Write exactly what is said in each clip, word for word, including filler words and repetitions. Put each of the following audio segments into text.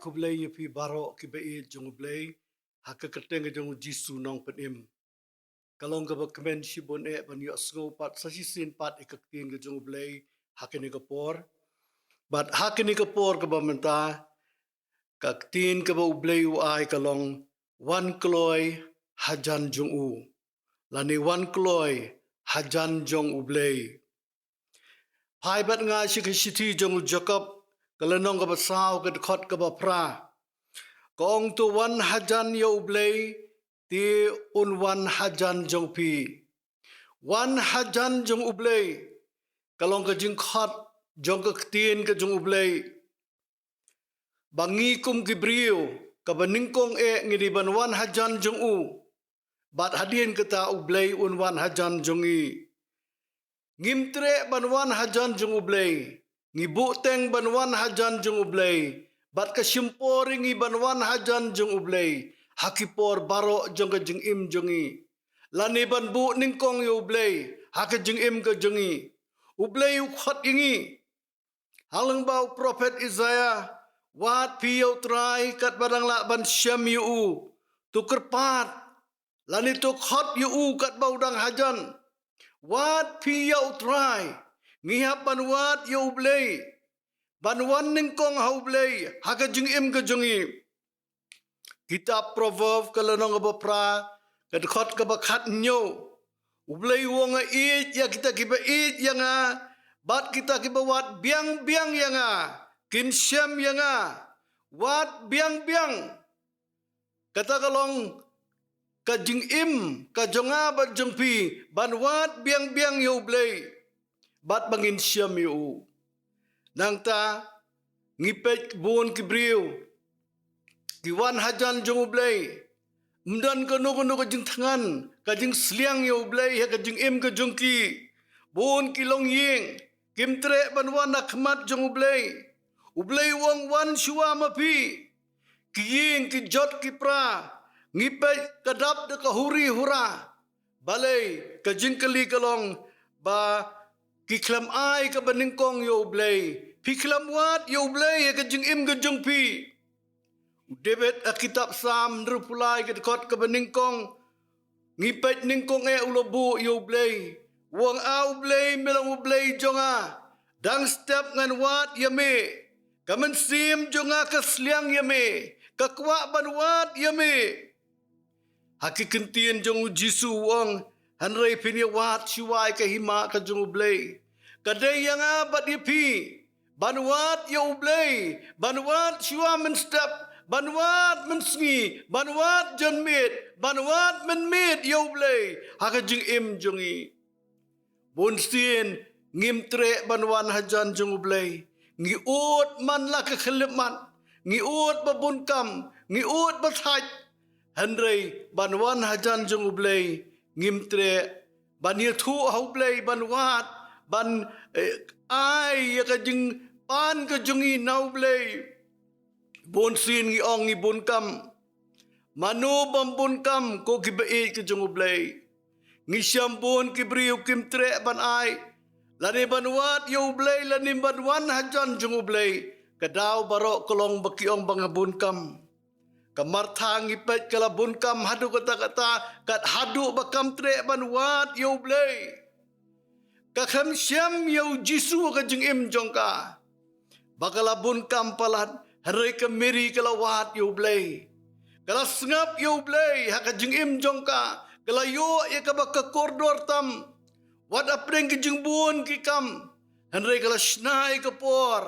Khublei ïa phi baroh ki baieit jong U Blei ha ka kyrteng ka jong U Jisu Nongpynim. Ka long kaba kmen shibun eh ban ïohsngew pat sa shisien pat ïa ka ktien ka jong U Blei ha kane ka por. Bad ha kane ka por kaba mynta, ka ktien kaba U Blei u ai ka long, wan kloi hajan jong u, lane wan kloi hajan jong U Blei. Phai bad nga sha ka shithi jong u Jakob, ka lynnong kaba saw, ka dkhot kaba phra. Ka ong, to wan hajan ïa U Blei, te un wan hajan jong phi. Wan hajan jong U Blei, ka long ka jingkhot jong ka ktien ka jong U Blei. Ba ngi kum ki briew, kaba nyngkong eh ngi dei ban wan hajan jong u. Bad hadien kata U Blei un wan hajan jong ngi. Ngim treh ban wan hajan jong U Blei. Ngi buhteng ban wan hajan jong U Blei. Bad ka shim por ïa ngi ban wan hajan jong U Blei ha ki por baroh jong ka jingim jong ngi. Lane ban buh nyngkong ïa U Blei ha ka jingim ka jong ngi. U Blei u khot ïa ngi. Hangba u prophet Isaiah, wad phi ïa U Trai katba dang lah ban shem ïa u. To kyrpad, lane to khot ïa u katba u dang hajan. Wad phi ïa U Trai, ngi hap ban wad ïa U Blei. Ban wan nyngkong ha U Blei ha ka jingim ka jong ngi. Kitab Proverb ka lynnong kaba phra, ka dkhot kaba khathynñiew. U Blei u ong, nga ïeit ïa kita kiba ïeit ïa nga, bad kita kiba wad biang biang ïa nga kin shem ïa nga. Wad biang biang. Kata ka long ka jingim ka jong nga bad jong phi, ban wad biang biang ïa U Blei. Bad ba ngin shem ïa u. Nangta ngi peit bun ki briew ki wan hajan jong U Blei. Ym don kano kano ka jingthngan, ka jingsliang ïa U Blei ha ka jingim ka jong ki. Bun ki longïing kim treh ban wan ha khmat jong U Blei. U Blei u ong, wan shuwa ma phi. Ki ïing ki jot ki pra, ngi peit ka dap da ka huri hura. Balei, ka jingkylli ka long ba ki khlem ai kaba nyngkong ïa U Blei. Phi khlem wad ïa U Blei ha ka jingim ka jong phi. U David ha kitab Salm hynriewphew lai, ka dkhot kaba nyngkong, ngi peit nyngkong eh u la buh ïa U Blei. U ong, a U Blei, me long U Blei jong nga. Dang step ngan wad ïa me. Ka mynsiem jong nga ka sliang ïa me. Ka kwah ban wad ïa me. Ha ki ktien jong U Jisu u ong, hynrei phin ïa wad shuwa ïa ka hima ka jong U Blei. Ka dei ïa nga bad ïa phi ban wad ïa U Blei, ban wad shuwa mynstep, ban wad mynsngi, ban wad janmiet, ban wad mynmiet ïa U Blei ha ka jingim jong ngi. Bunsien ngim treh ban wan hajan jong U Blei. Ngi ud man la ka khyllipmat, ngi ud ba bun kam, ngi ud ba thait. Hynrei ban wan hajan jong U Blei ngim treh. Ban ïathuh ha U Blei, ban wad, ban, eh, ai ïa ka jingpan ka jong ngi na U Blei. Bunsien ngi ong ngi bun kam. Mano bym bun kam, ko kiba ïeit ka jong U Blei? Ngi shem bun ki briew kim treh ban ai, lane ban wad ïa U Blei, lane ban wan hajan jong U Blei. Ka daw baroh ka long ba ki ong ba nga bun kam. Ka Martha ngi peit ka la bun kam haduh katta katta, kat haduh ba kam treh ban wad ïa U Blei. Ka khlem shem ïa U Jisu ha ka jingim jong ka. Ba ka la bun kam palat, hynrei ka Mary ka la wad ïa U Blei. Ka la sngap ïa U Blei ha ka jingim jong ka, ka la ïoh ïa kaba ka kordor tam. Wat hapdeng ki jingbun ki kam, hynrei ka la shna ïa ka por,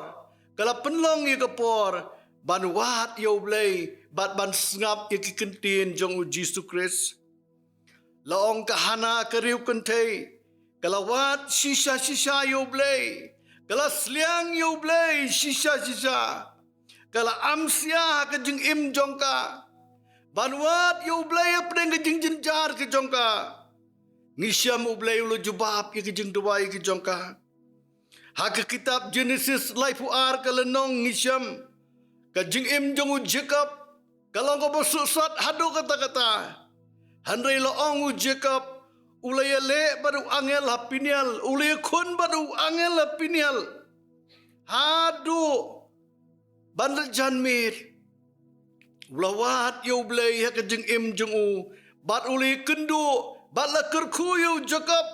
ka la pynlong ïa ka por ban wad ïa U Blei, bad ban sngap ïa ki ktien jong U Jisu Khrist. La ong ka Hana ka riewkynthei, ka la wad shisha shisha ïa U Blei, ka la sliang ïa U Blei shisha shisha. Ka la amsia ha ka jingim jong ka ban wad ïa U Blei hapdeng ka jingjynjar ka jong ka. Ngi shem U Blei u la jubab ïa ka jingduwai ka jong ka. Ha ka kitab Genesis laiphew ar ka lynnong ngi shem ka jingim jong u Jakob ka long kaba suk sat haduh katta katta. Hynrei la ong u Jakob, u la ïaleh bad u angel ha Peniel, u la ïakhun bad u angel ha Peniel. Haduh ban la janmiet. U la wad ïa U Blei ha ka jingim jong u, bad u la ïakynduh, bad la kyrkhu ïa u Jakob.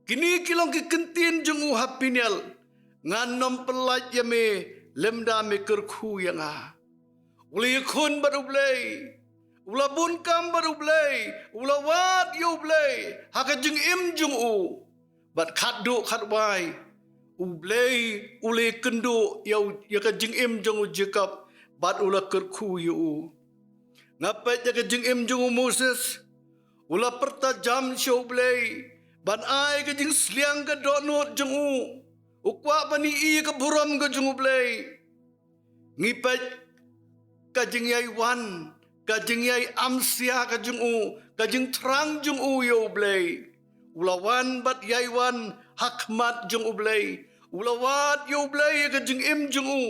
Kine ki long ki kyntien jong u ha Peniel: Ngan nym pyllait ïa me, lymda me kyrkhu ïa nga. U la ïakhun bad U Blei, u la bun kam bad U Blei, u la wad ïa U Blei ha ka jingim jong u. Bad khatduh khatwai, U Blei u la ïakynduh ïa u, ïa ka jingim jong u Jakob, bad u la kyrkhu ïa u. Nga peit ïa ka jingim jong u Moses, u la pyrta jam sha U Blei ban ai ka jingsliang ka dohnud jong u. U kwah ban ïohi ïa ka burom ka jong U Blei. Ngi peit ka jingïai wan, ka jingïai amsia ka jong u, ka jingthrang jong u ïa U Blei. U la wan bad ïai wan ha khmat jong U Blei. U la wad ïa U Blei ïa ka jingim jong u.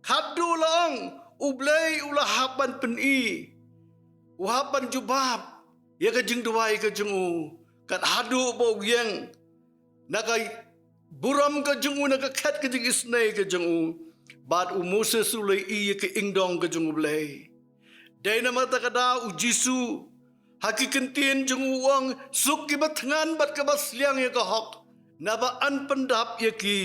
Khatduh la ong, U Blei u la hap ban pyni, u hap ban jubab ïa ka jingduwai ka jong u. Kat haduh ba u ïeng na ka burom ka jong u, na ka khet ka jingisynei ka jong u. Bad u Moses u la ïohi ïa ka ingdong ka jong U Blei. Dei namar kata ka daw u Jisu, ha ki kyntien jong u u ong, suk kiba thngan bad kiba sliang ïa ka hok, naba yn pyndap ïa ki.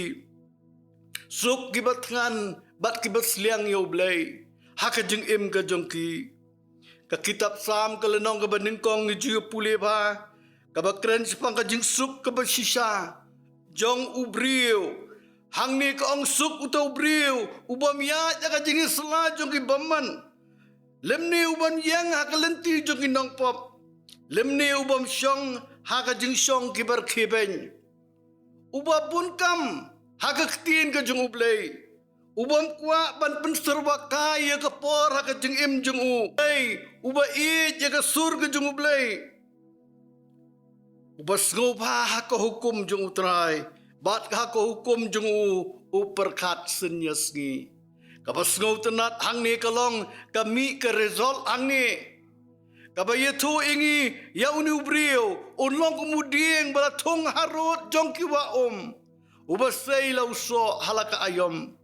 Suk kiba thngan bad kiba sliang ïa U Blei ha ka jingim ka jong ki. Ka kitab Salm ka lynnong kaba nyngkong ngi ju ïa pule bha, kaba kren shaphang ka jingsuk kaba shisha jong u briew. Hangne ka ong, suk uta u briew u bym ïaid ha ka jingisla jong ki bymman, lymne u bym ïeng ha ka lynti jong ki nongpop, lymne u bym shong ha ka jingshong kiba rkhie beiñ. Uba bun kam ha ka ktien ka jong U Blei. U bym kwah ban pynsyrwa kai ïa ka por ha ka jingim jong u. Ei, uba ïeit ïa ka sur ka jong U Blei. Uba sngewbha ha ka hukum jong U Trai, bad ha ka hukum jong u u pyrkhat sngi ïa sngi. Kaba sngewtynnat hangne ka long, ka mih ka result hangne. Kaba ïathuh ïa ngi ïa une u briew, un long kum u dieng ba la thung harud jong ki wah um, uba sei la u soh ha la ka aïom,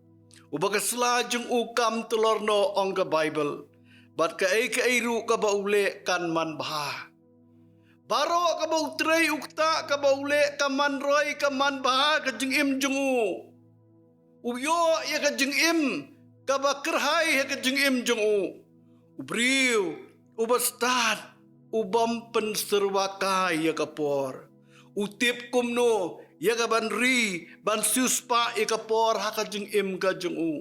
uba ka sla jong u kam tylor noh, ong ka Baibl. Bad kaei kaei ruh kaba u leh kan manbha. Baroh kaba u trei u ktah, kaba u leh, ka man roi, ka manbha ha ka jingim jong u. U ïoh ïa ka jingim kaba kyrhai ha ka jingim jong u. U briew uba stad u bym pynsyrwa kai ïa ka por. U tip kumno ïa ka ban ri, ban siewspah ïa ka por ha ka jingim ka jong u.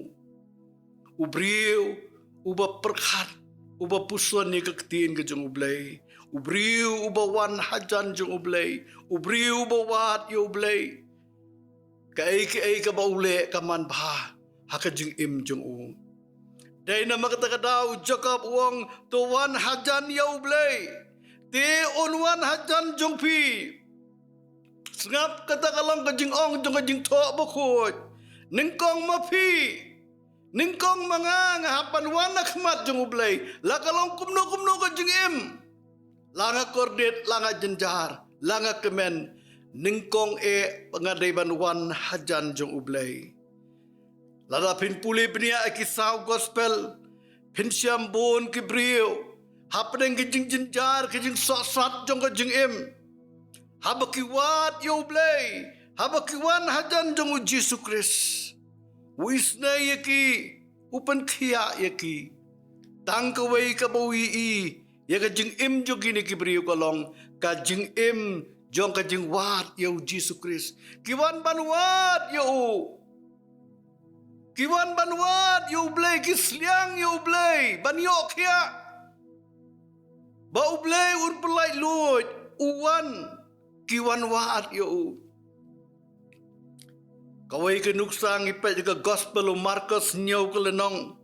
U briew uba pyrkhat, uba puson ïa ka ktien ka jong U Blei. U briew uba wan hajan jong U Blei. U briew uba wad ïa U Blei. Kaei kaei kaba u leh ka manbha ha ka jingim jong u. Dei namar kata ka daw u Jakob u ong, to wan hajan ïa U Blei, te un wan hajan jong phi. Sngap, kata ka long ka jingong jong ka Jingthoh Bakhuid. Nyngkong ma phi, nyngkong ma nga, nga hap ban wan ha khmat jong U Blei. La ka long kumno kumno ka jingim, la nga kordit, la nga jynjar, la nga kmen, nyngkong eh nga dei ban wan hajan jong U Blei. Lada phin pule bniah ïa ki saw gospel, phin shem bun ki briew hapdeng ki jingjynjar, ki jingsohsat jong ka jingim, haba ki wad ïa U Blei, haba ki wan hajan jong u Jisu Khrist, u isynei ïa ki, u pynkhiah ïa ki. Tang kawei kaba u ïohi ïa ka jingim jong kine ki briew ka long ka jingim jong ka jingwad ïa u Jisu Khrist. Ki wan ban wad ïa u. Ki wan ban wad ïa U Blei, ki sliang ïa U Blei ban ïoh khiah ba U Blei un pyllait luid. U wan, ki wan wad ïa u. Kawei ka nuksa ngi peit ïa ka gospel u Markos hynñiew ka lynnong.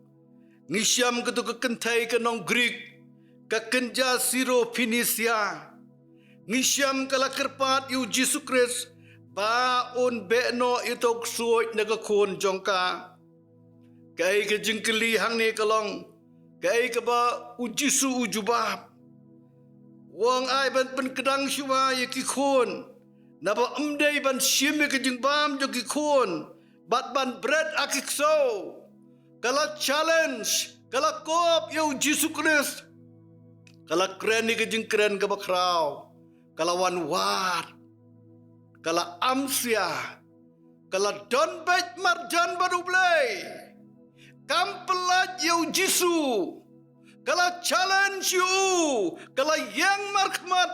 Ngi shem katu ka kynthei ka nong Grik, ka kynja Syro-Phoenicia. Ngi shem ka la kyrpad ïa u Jisu Khrist ba un beh noh ïa uta u ksuid na ka khun jong ka. Kaei ka jingkylli hangne ka long, kaei kaba u Jisu u jubab? U ong, ai ban pynkdang shuwa ïa ki khun, naba ym dei ban shim ïa ka jingbam jong ki khun bad ban bret ha ki ksew. Ka la challenge Ka la kop ïa u Jisu Khrist. Ka la kren ïa ka jingkren kaba khraw. Ka la wan wad. Ka la amsia. Ka la don beit marjan bad U Blei. Kam pyllait ïa u Jisu. Ka la challenge ïa u. Ka la ïeng markhmat.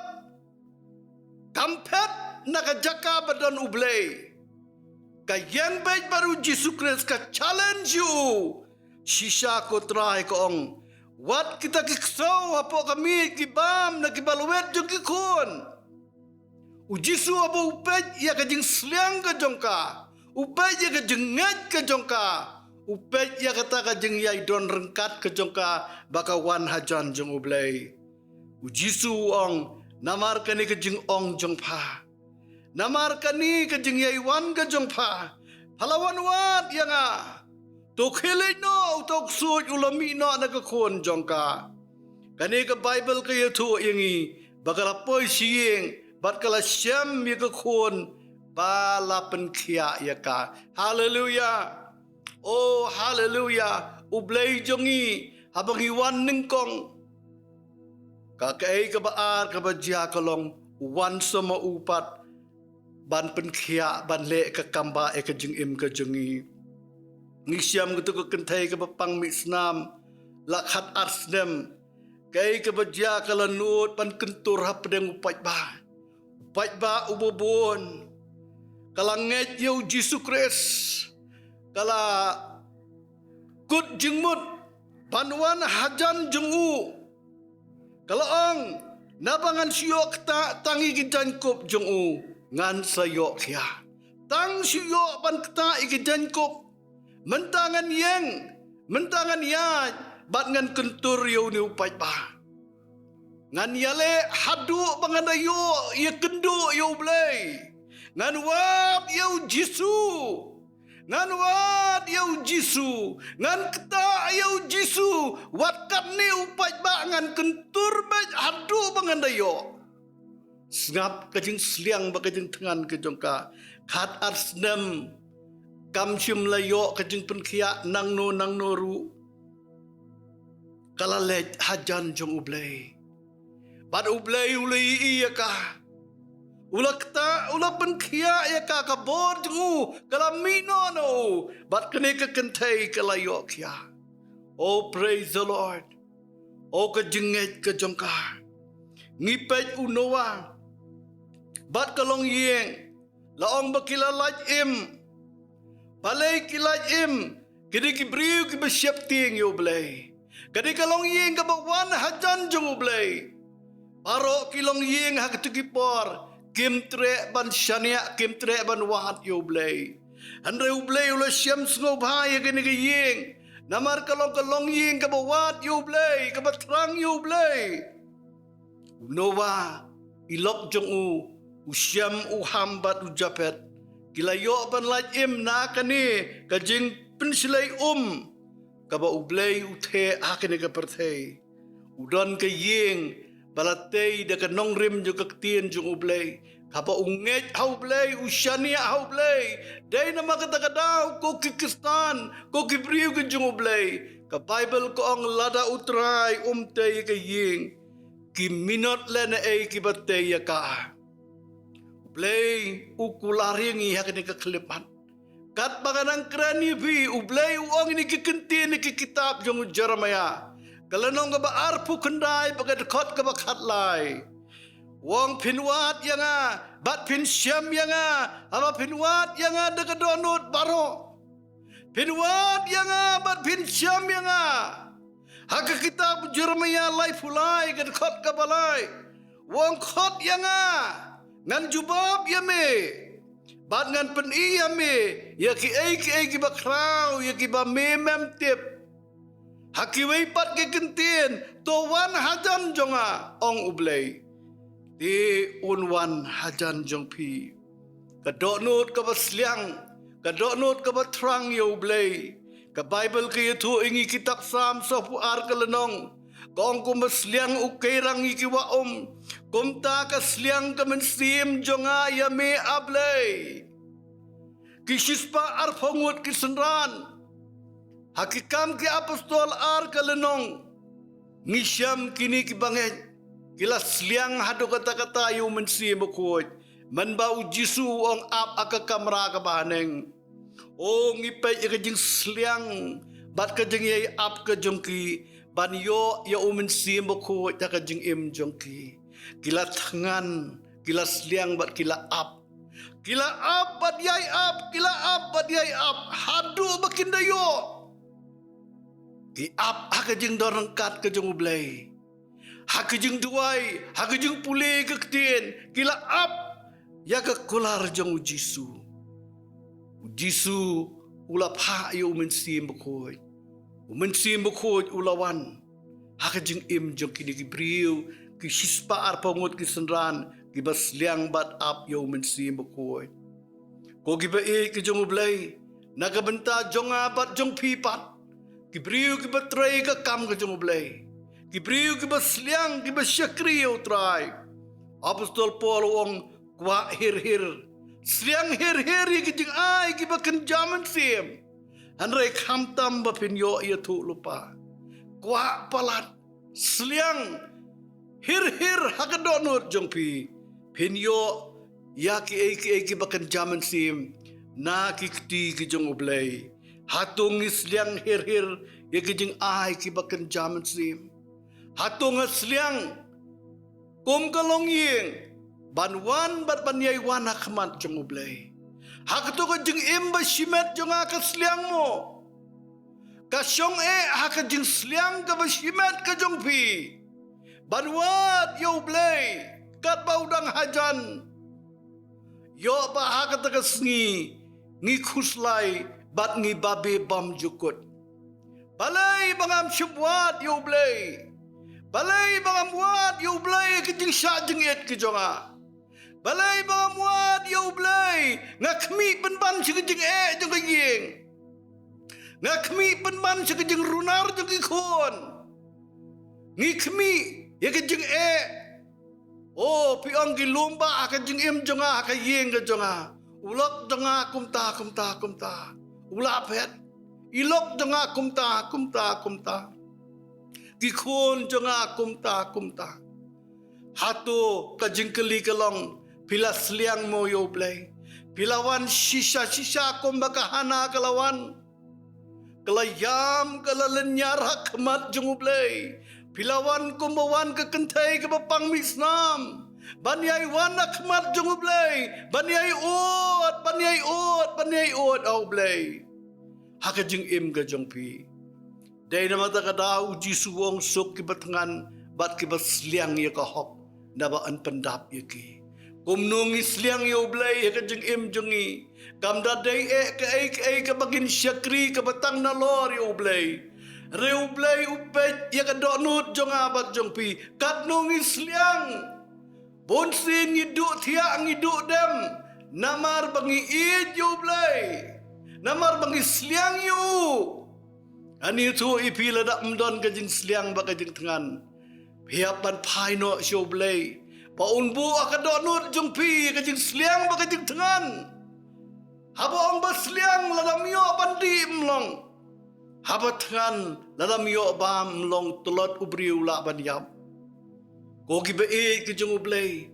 Kam phet na ka jaka ba don U Blei. Ka ïeng beit bad u Jisu Khrist, ka challenge ïa u. Shisha ko Trai, ka ong. Wat kita ki ksew hapoh ka miej, ki bam na ki balwet jong ki khun. U Jisu haba u peit ïa ka jingsliang ka jong ka, u peit ïa ka jingngeit ka jong ka, u peit ïa kata ka jingïai don ryngkat ka jong ka, ba ka wan hajan jong U Blei. U Jisu u ong, namar kane ka jingong jong pha. Namar kane ka jingïai wan ka jong pha. Pha la wan wad ïa nga. To khie leit noh, uta u ksuid u la mih noh na ka khun jong ka. Kane ka Baibl ka ïathuh ïa ngi ba ka la poi sha ïing bad ka la shem ïa ka khun ba la pynkhiah ïa ka. Haleluya. Oh, haleluya. U Blei jong ngi, haba ngi wan nyngkong, ka kaei kaba ar kaba jia ka long, u wan sa ma u pat ban pynkhiah, ban leh ka kam ba ïa ka jingim ka jong ngi. Ngi shem katu ka kynthei kaba pang mih snam la khat ar snem. Kaei kaba jia, ka la nud ban kyntur hapdeng u paidbah. U paidbah uba bun. Ka la ngeit ïa u Jisu Khrist. Ka la kut jingmut ban wan hajan jong u. Ka la ong, naba ngan shu ïoh ktah tang ïa ki jaiñkup jong u, ngan sa ïoh khia. Tang shu ïoh ban ktah ïa ki jaiñkup. Mynta ngan ïeng, mynta ngan ïaid, bad ngan kyntur ïa une u paidbah. Ngan ïaleh haduh ba ngan da ïoh ïakynduh ïa U Blei. Ngan wad ïa u Jisu. Ngan wad ïa u Jisu. Ngan ktah ïa u Jisu. Wat katne u paidbah, ngan kyntur beit haduh ba ngan da ïoh. Sngap ka jingsliang bad ka jingthngan ka jong ka. Khat ar snem kam shym la ïoh ka jingpynkhiah nangno nangno ruh. Ka la leit hajan jong U Blei. Bad U Blei u la ïohi ïa ka. U la ktah, u la pynkhiah ïa ka, ka bor jong u ka la mih noh na u. Bad kane ka kynthei ka la ïoh khia. Oh, praise the Lord. Oh, ka jingngeit ka jong ka. Ngi peit u Noah bad ka longïing. La ong ba ki la lait im. Balei ki lait im? Ki dei ki briew kiba sheptieng ïa U Blei. Ka dei ka longïing kaba wan hajan jong U Blei. Baroh ki longïing ha katu ki por kim treh ban shaniah, kim treh ban wad ïa U Blei. Hynrei U Blei u la shem sngewbha ïa kane ka ïing. Namar ka long ka longïing kaba wad ïa U Blei, kaba thrang ïa U Blei. U Noah, i lok jong u, u Shem, u Ham bad u Japhet, ki la ïoh ban lait im na kane ka jingpynshlei um kaba U Blei u theh ha kane ka pyrthei. U don ka ïing ba la tei da ka nongrim jong ka ktien jong U Blei. Kaba u ngeit ha U Blei, u shaniah ha U Blei. Dei namar kata ka daw ko ki Khristan, ko ki briew ki jong U Blei, ka Baibl ka ong lada U Trai um tei ka ïing, ki minot lane ei kiba tei ïa ka. U Blei u kular ïa ngi ha kane ka khyllipmat. Katba nga nang kren ïa phi, U Blei u ong ïa ngi ki kyntien na ki kitab jong u Jeremiah, ka lynnong kaba arphew khyndai bad ka dkhot kaba khatlai. U ong phin wad ïa nga bad phin shem ïa nga, haba phin wad ïa nga da ka dohnud baroh. Phin wad ïa nga bad phin shem ïa nga. Ha ka kitab Jeremiah laiphew lai ka dkhot kaba lai. U ong khot ïa nga, ngan jubab ïa me. Bad ngan pyni ïa me ïa kiei kiei kiba khraw, ïa kiba me mem tip. Ha kiwei pat ki kyntien, to wan hajan jong nga, ong U Blei. Te un wan hajan jong phi. Ka dohnud kaba sliang, ka dohnud kaba thrang ïa U Blei. Ka Baibl ka ïathuh ïa ngi, kitab Salm sawphew ar ka lynnong, ka ong kumba sliang u keirang ïa ki wah um, kumta ka sliang ka mynsiem jong nga ïa me, A Blei. Ki shispah arphew ngut ki synran Ha ki Kam ki Apostol ar ka lynnong, ngi shem kine ki bangeit ki la sliang haduh katta katta ïa u Mynsiem Bakhuid. Mynba u Jisu u ong, ap ha ka kamra kaba haneng. O, ngi peit ïa ka jingsliang bad ka jingïai ap ka jong ki ban ïoh ïa u Mynsiem Bakhuid ha ka jingim jong ki. Ki la thngan, ki la sliang bad ki la ap. Ki la ap bad ïai ap, ki la ap bad ïai ap haduh ba kin da ïoh. Ki ap ha ka jingdon ryngkat ka jong U Blei, ha ka jingduwai, ha ka jingpule ka ktien. Ki la ap ïa ka kular jong u Jisu. U Jisu u la phah ïa u Mynsiem Bakhuid. U Mynsiem Bakhuid u la wan ha ka jingim jong kine ki briew, ki shispah arphew ngut ki synran kiba sliang bad ap ïa u Mynsiem Bakhuid. Ko kiba ïeit ki jong U Blei, na ka bynta jong nga bad jong phi pat, ki briew kiba trei ka kam ka jong U Blei, ki briew kiba sliang, kiba shakri ïa U Trai, Apostol Paul u ong, kwah hir hir, sliang hir hir ïa ki jingai kiba kynja mynsiem. Hynrei khamtam ba phin ïoh ïathuh lypa, kwah palat, sliang hir hir ha ka dohnud jong phi, phin ïoh ïa kiei kiei kiba kynja mynsiem na ki kti ki jong U Blei. Hato ngi sliang hir hir ïa ki jingai kiba kynja mynsiem? Hato nga sliang kum ka longïing ban wan bad ban ïai wan ha khmat jong U Blei? Ha kato ka jingim ba shimet jong nga ka sliang mo? Ka shong eh ha ka jingsliang kaba shimet ka jong phi ban wad ïa U Blei katba u dang hajan? Ïoh ba ha kata ka sngi ngi khuslai bad ngi babe bymjukut. Balei ba ngam shym wad ïa U Blei? Balei ba ngam wad ïa U Blei ha ka jingshah jingit ka jong nga? Balei ba ngam wad ïa U Blei? Nga khmih pynban sha ka jingeh jong ka ïing. Nga khmih pynban sha ka jingrunar jong ki khun. Ngi khmih ïa ka jingeh. O, phi ong ki lum ba ha ka jingim jong nga, ha ka ïing ka jong nga, u lok jong nga kumta, kumta, kumta u la phet. I lok jong nga kumta, kumta, kumta. Ki khun jong nga kumta, kumta. Hato ka jingkylli ka long, phi la sliang mo ïa U Blei? Phi la wan shisha shisha kumba ka Hana ka la wan, ka la ïam, ka la lynñiar ha khmat jong U Blei? Phi la wan kumba wan ka kynthei kaba pang mih snam ban ïai wan ha khmat jong U Blei, ban ïai ud, ban ïai ud, ban ïai ud ha U Blei ha ka jingim ka jong phi? Dei namar kata ka daw u Jisu u ong, suk kiba thngan bad kiba sliang ïa ka hok, naba yn pyndap ïa ki. Kumno ngi sliang ïa U Blei ha ka jingim jong ngi? Kam da dei eh kaei kaei kaba ngin shakri kaba tang nalor ïa U Blei. Hynrei U Blei u peit ïa ka dohnud jong nga bad jong phi. Katno ngi sliang? Bun sien ngi duh thiah, ngi duh dem namar ba ngi ïeit ïa U Blei, namar ba ngi sliang ïa u. Ngan ïathuh ïa phi, lada ym don ka jingsliang bad ka jingthngan, phi hap ban phai noh sha U Blei ba un buh ha ka dohnud jong phi ka jingsliang bad ka jingthngan. Haba ong ba sliang, lada ym ïoh ban dih ym long. Haba thngan, lada ym ïoh bam ym long, tlot u briew u lah ban ïap. Ko kiba ïeit ki jong U Blei,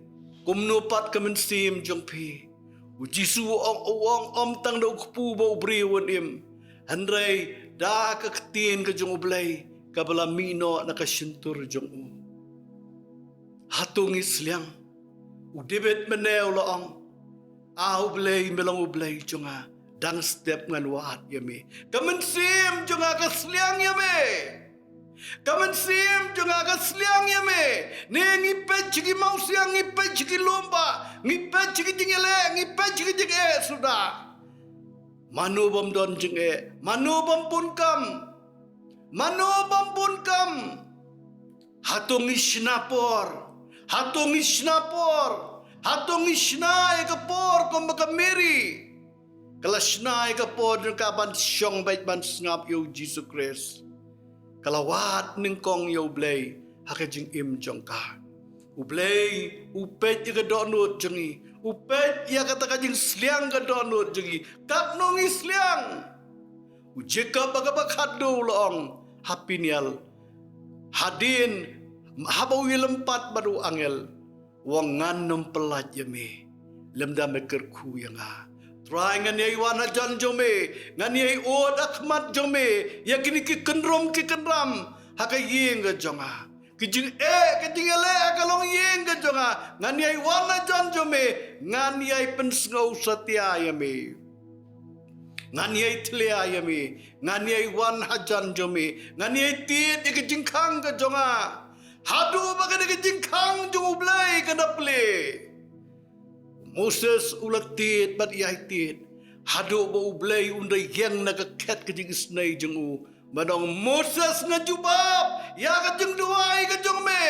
kumno pat ka mynsiem jong phi? U Jisu u ong, u ong ym tang da u kpu ba u briew un im, hynrei da ka ktien ka jong U Blei kaba la mih noh na ka shyntur jong u. Hato ngi sliang? U David mynne u la ong, A U Blei, me long U Blei jong nga, dang step ngan wad ïa me. Ka mynsiem jong nga ka sliang ïa me. Ka mynsiem jong nga ka sliang ïa me. Ne ngi peit sha ki mawsiang, ngi peit sha ki lum ba, ngi peit sha ki jingïaleh, ngi peit sha ki jingeh suda. Mano bym don jingeh? Mano bym bun kam? Mano bym bun kam? Hato ngi shna por? Hato ngi shna por? Hato ngi shna ïa ka por kumba ka Mary ka la shna ïa ka por jong ka ban shong beit ban sngap ïa U Jisu Khrist? Ka la wad nyngkong ïa U Blei ha ka jingim jong ka. U Blei u peit ïa ka dohnud jong ngi. U peit ïa kata ka jingsliang ka dohnud jong ngi. Katno ngi sliang? U Jakob ba kaba khatduh u la ong ha Peniel, hadien haba u ïalympat bad u angel, u ong ngan nym pyllait ïa me lymda me kyrkhu ïa nga. Trai, ngan ïai wan hajan jong me, ngan ïai ud ha khmat jong me ïa kine ki kynrum ki kynram ha ka ïing ka jong nga. Ki jingeh ki jingïaleh ha ka longïing ka jong nga, ngan ïai wan hajan jong me, ngan ïai pynsngew satia ïa me. Ngan ïai thlia ïa me, ngan ïai wan hajan jong me, ngan ïai tied ïa ka jingkhang ka jong nga. Haduh ba kane ka jingkhang jong U Blei kan da plie. U Moses u la tied bad ïai tied haduh ba U Blei un da ïeng na ka khet ka jingisynei jong u. Ban ong, Moses, nga jubab ïa ka jingduwai ka jong me.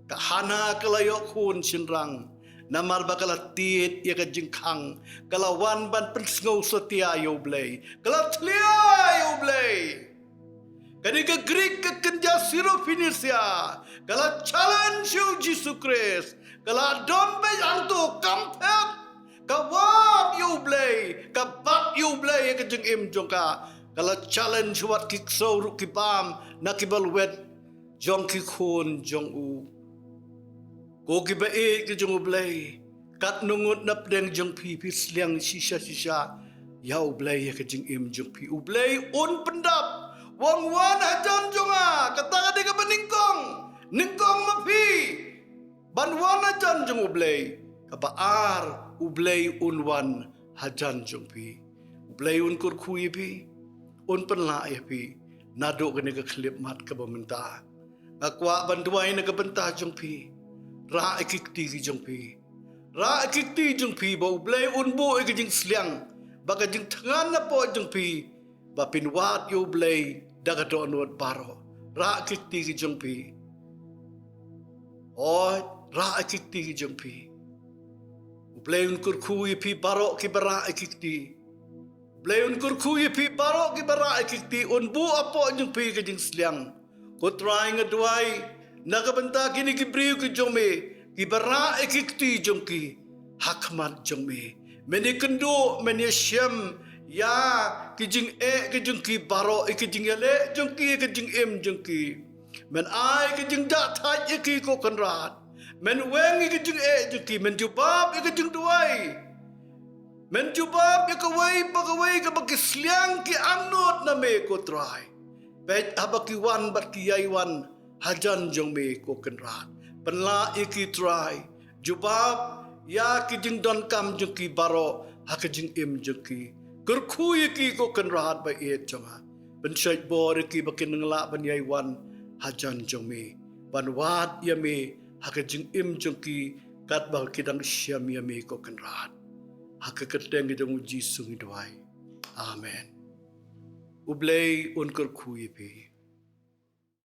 Ka Hana ka la ïoh khun shynrang namar ba ka la tied ïa ka jingkhang, ka la wan ban pynsngew satia ïa U Blei, ka la thlia ïa U Blei. Kane ka Greek ka kynja Syrophoenician ka la challenge ïa U Jisu Khrist, ka la don beit hangto kam phet, ka wad ïa U Blei, ka bat ïa U Blei ïa ka jingim jong ka. Ka la challenge wat ki ksew ruh ki bam na ki balwet jong ki khun jong u. Ko ki baieit ki jong U Blei, katno ngut na pdeng jong phi phi sliang shisha shisha ïa U Blei ïa ka jingim jong phi? U Blei un pyndap, u ong wan hajan jong nga, kata ka dei kaba nyngkong, nyngkong ma phi ban wan hajan jong U Blei. Kaba ar, U Blei un wan hajan jong phi. U Blei un kyrkhu ïa phi, un pynlah ïa phi naduh kane ka khyllipmat kaba mynta. Nga kwah ban duwai na ka bynta jong phi. Rah ïa ki kti ki jong phi. Rah ïa ki kti jong phi ba U Blei un buh ïa ka jingsliang, ba ka jingthngan na pdeng jong phi, ba phin wad ïa U Blei da ka dohnud baroh. Rah ïa ki kti ki jong phi. Hooid, rah ïa ki kti ki jong phi. U Blei un kyrkhu ïa phi baroh kiba rah ïa ki kti. U Blei un kyrkhu ïa phi baroh kiba rah ïa ki kti, un buh hapoh jong phi ka jingsliang. Ko Trai, nga duwai na ka bynta kine ki briew ki jong me kiba rah ïa ki kti jong ki ha khmat jong me. Men ïakynduh, men ïashem ïa ki jingeh ki jong ki baroh, ïa ki jingïaleh jong ki, ïa ki jingim jong ki. Men ai ka jingjahthait ïa ki, ko Kynrad. Men weng ïa ki jingeh jong ki, men jubab ïa ka jingduwai. Men jubab ïa kawei pa kawei kaba ki sliang ki angnud na me, ko Trai. Peit haba ki wan bad ki ïai wan hajan jong me, ko Kynrad. Pynlah ïa ki, Trai. Jubab ïa ki jingdonkam jong ki baroh ha ka jingim jong ki. Kyrkhu ïa ki, ko Kynrad baieit jong nga. Pynshait bor ïa ki ba kin nang lah ban ïai wan hajan jong me, ban wad ïa me ha ka jingim jong ki, katba ki dang shem ïa me, ko Kynrad. Ha ka kyrteng ka jong U Jisu ngi duwai. Amen. U Blei un kyrkhu ïa phi.